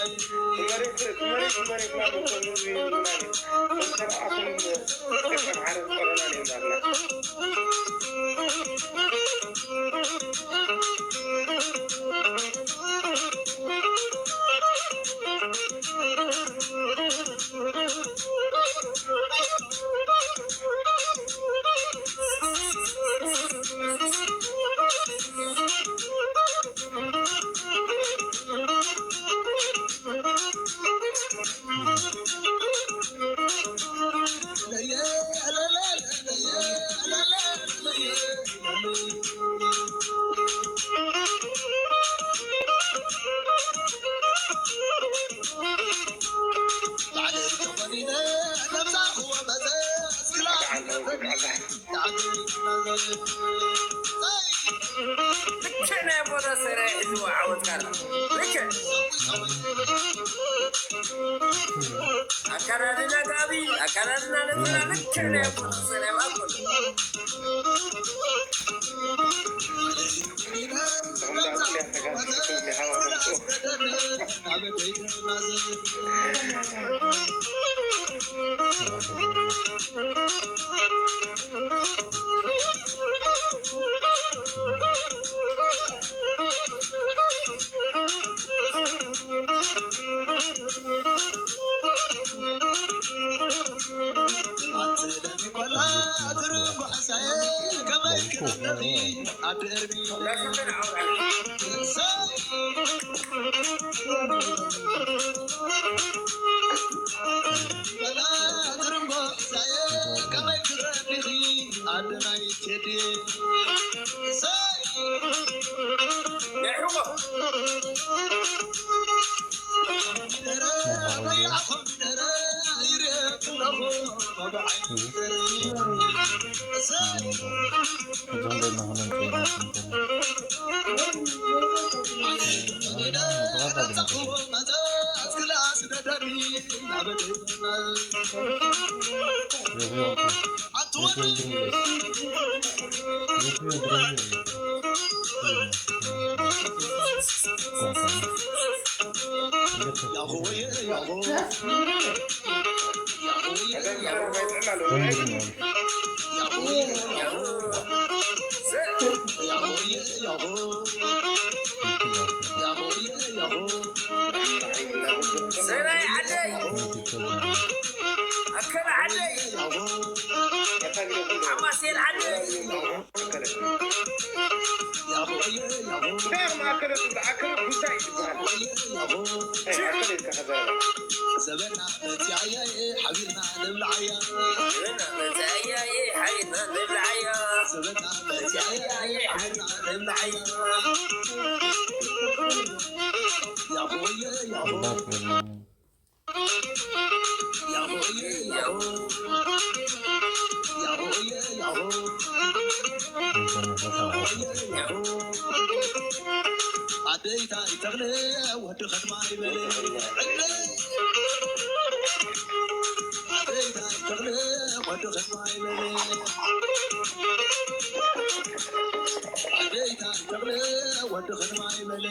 መሬት መሬት መሬት ማለት ነው። ብቻ ናይ ኣቦና ሰራይ ሕዝዎ ዓወት ካራ። ብቻ። ኣካዳድና ጋቢ ኣካዳድና ነዘና ብቻ ናይ ኣቦና ሰራይ ማኮ። ሰራይ ዓደይ ኣከለ ዓደይ ሓማሴን ዓደይ ዘበና መፅኣያ ሓቢርና ንብልዓያ ዘበና መፅኣያ ሓቢርና ንብልዓያ ዘበና መፅኣያ ሓቢርና ንብልዓያ ያሆየ ያሆ ኣደይታይ ተኽለ ወዲ ኸትማ ይበለ ኣደይታይ ተኽለ ወዲ ኸትማ ይበለ ኣደይታይ ተኽለ ወዲ ኸትማ ይበለ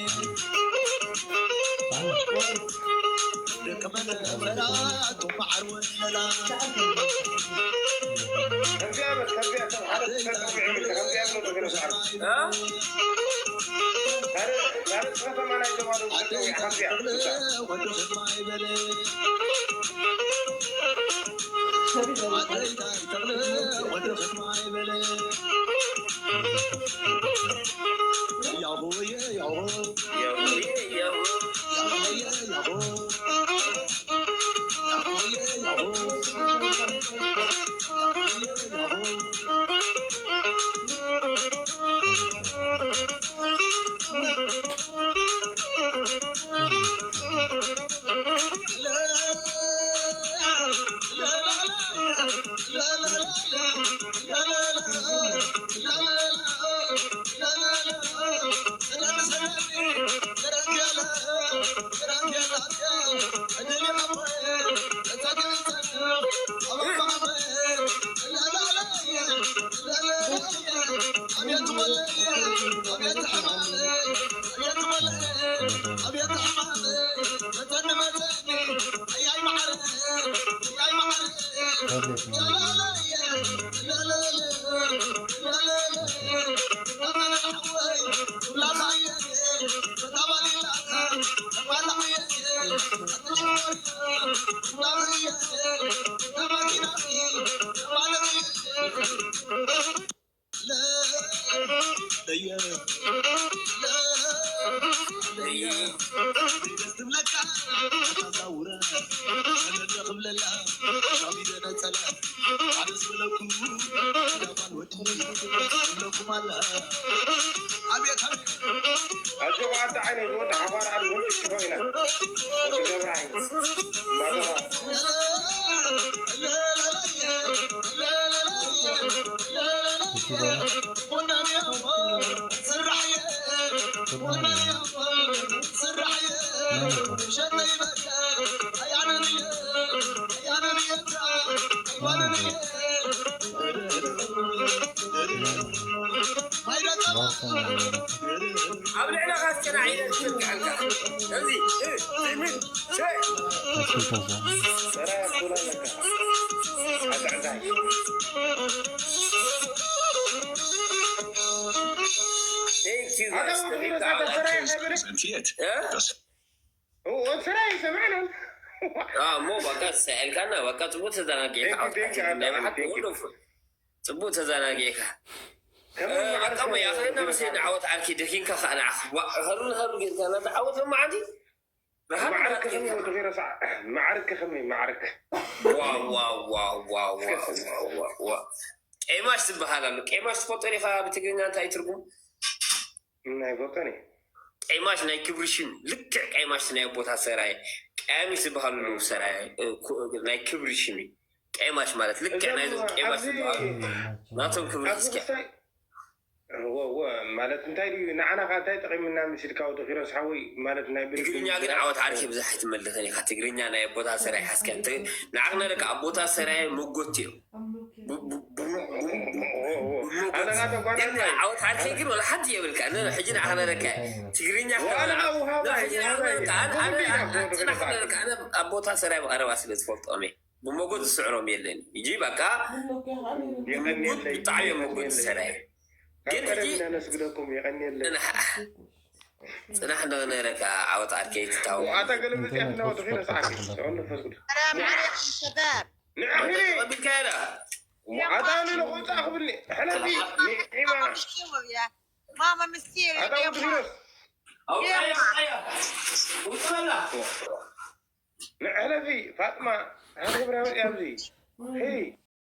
ኣጆኻ ኣታ ዓይነይ ዝወዲ ሓባር ዓዲ ወዲ ኮይና ወዲ ገብረ ዓይነት ባደራ ኣብ ልዕለኻ እስከ ንዓይ ኢለ ዝሸግዐልካ። እዚ፣ እ፣ ትብል፣ ሸ-፣ ሰራ ኩላ ለካ። ኣታ እንታይ? Thank you, guys. ኣታ ወዲ ኪሮስ፣ ኣታ ሰራየ ከይበለ? እ? ኦ፣ ኦ፣ ሰራየ ይሰምዐናል። አ፣ እሞ በቃ ተሳኢልካና፣ በቃ ጽቡቅ ተዘናጊዕካ። Thank you, thank you፣ ናይ ብሓቂ thank you። ወንደርፉል። ጽቡቅ ተዘናጊዕካ። ከመይ እ፣ ማዕረግ በቃ እሞ ያኸለና ምስ ሄድና ዓወት ዓርኪ ደኪንካ ከኣ ንዓኻ። ዋ፣ ሃሩን ሃሩ ጌርካ ናታ ዓወት ሎማዓንቲ። ብሃሩ ማዕረግ ናታ ከመይ ጌርካ። ወዲ ኺሮ ሰዓ-፣ ማዕረግ ከመይ ማዕረግ። ዋ፣ ዋ፣ ዋ፣ ዋ፣ ዋ፣ እስከ። ዋ፣ ዋ፣ ዋ። ቄማሽ ዝበሃል ኣሎ። ቄማሽ ትፈልጦ ዲኻ ብትግርኛ እንታይ እዩ ትርጉም? ናይ ቦቀኒ። ቀይማሽ ናይ ክብሪ ሽም፣ ልክዕ ቀይማሽ ናይ ኣቦታት ሰራየ፣ ቀያሚሽ ዝበሃሉ ኣለዉ ሰራየ፣ እ፣ ኩ-፣ ናይ ክብሪ ሽም እዩ። ቀይማሽ ማለት ልክዕ እዞም ናይዞም ቀይማሽ ኣብዚ ዝበሃሉ ናቶም ክብሪ ኣብዚ ሒዝካ። ክስታይ፣ ወ-፣ ወ-፣ ማለት እንታይ ድዩ? ንዓና ኸ እንታይ ጠቒምና ምስ ኢልካ ወዲ ኪሮስ ሓወይ? ማለት ናይ ብልቢ ትግርኛ ግን ዓወት ዓርኪ ብዙሕ ኣይትመልኽን ኢኻ። ትግርኛ ናይ ኣቦታት ሰራየ ሓዝካ። ት-፣ ንዓኽና ደቂ ኣቦታት ሰራየ መጎት እዮም። ቡ-፣ ቡ-፣ ቡ-፣ ቡ-፣ ቡ-፣ ቡ-፣ ኣነ ናተ ጓል ግን ኣባይ። ዓወት ዓርከይ ግን ወላ ሓንቲ የብልካ። ነ-፣ ሕጂ ንዓኻ ነረካ። ትግርኛ ወላ ክተብላ። ውሃባይ፣ ነ-፣ ሕጂ ንዓኻ ውሃባይ። ነረካ። ኣነ፣ ኣነ፣ ጉንዲ ኣነ፣ ኢና፣ ኣነ፣ ጽናሕ ጉንዲ ነረካ። ኣነ ኣብ ቦታ ሰራይ ብቐረባ ስለ ዝፈልጦም እየ። ብመጎት ዝስዕሮም የለን። ሕጂ በቃ የቐንየለይ፣ ብጣዕሚ እዮም መጎት የቐንየለይ። ዝሰራየ። ካብ ግን ቀደም ሕጂ ኢና ነስግደኩም፣ የቐንየለይ። ጽናሕ፣ ጽናሕ እንዶ ነረካ ዓወት ዓርከይ ትታወቅ። ኣታ ገለ መጽያ ፍናወት ኺነ ሰዓት እዩ። ሰው መንፈስ ቅዱስ። ሰላም ዓለይኩም ሸባብ። ንዕኺ ተቐቢልካያ ዳ? ኣታ ንልቑ ጻ ክብልኒ። ሕለፊ፣ ኒዒማ። ማማ ምስኪን፣ ኣታ ወዲ ፊሮስ። ኣውቃያ፣ ኣውቃያ። ውሰላ። ንሕለፊ፣ ፋጥማ። ሓንቲ ክብራ መጽያ ኣብዚ። ሄይ።